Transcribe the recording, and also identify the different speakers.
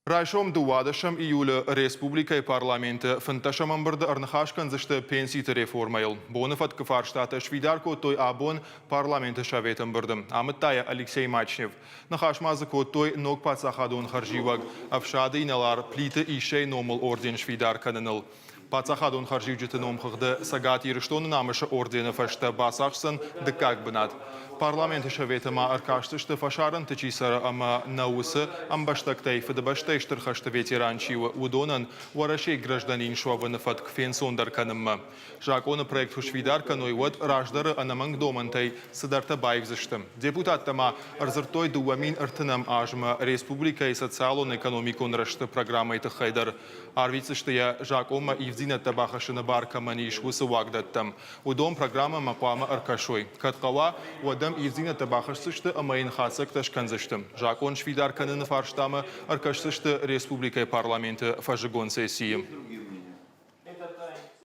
Speaker 1: Райсом 12 июлы республикӕйы парламенты фынддӕсӕм ӕмбырды ӕрныхас кӕндзысты пенситы реформӕйыл. Боны фӕткы фарстатӕ сфидар кодтой абон парламенты советы ӕмбырды, амыдта йӕ Алексей Мачнев. Ныхас ма дзы кодтой ног паддзахадон хӕрзиуӕг ӕфсады инӕлар Плиты Иссӕйы номыл орден сфидар кӕныныл. Паддзахадон хӕрзиуджыты номхыгъды Цӕгат Ирыстоны Намысы ордены фӕстӕ бацахсдзӕн дыккаг бынат. Парламенты советы ма ӕркастысты фӕсарӕнты чи цӕры ӕмӕ нӕ уыцы ӕмбӕстӕгтӕй Фыдыбӕстӕйы Стыр хӕсты ветеран чи у, уыдонӕн Уӕрӕсейы гражданин суӕвыны фӕтк фенцондӕр кӕнынмӕ. Закъоны проект куы сфидар кӕной, уӕд раздӕры ӕнӕмӕнг домӕнтӕй цыдӕртӕ баивдзысты. Депутаттӕ ма ӕрдзырдтой 2030 азмӕ республикӕйы социалон-экономикон рӕзты программӕйы тыххӕй дӕр. Арвитдзысты йӕ, закъонмӕ ивддзинӕдтӕ бахӕссыны бар кӕмӕн ис, уыцы уагдӕттӕм. Уыдон программӕмӕ хъуамӕ ӕркӕсой. Кӕд хъӕуа, уӕд ӕм ивддзинӕдтӕ бахӕсдзысты ӕмӕ йын хатдзӕгтӕ скӕндзысты. Закъон сфидар кӕныны фарстамӕ ӕркӕсдзысты республикӕйы парламенты фӕззыгон сессийы.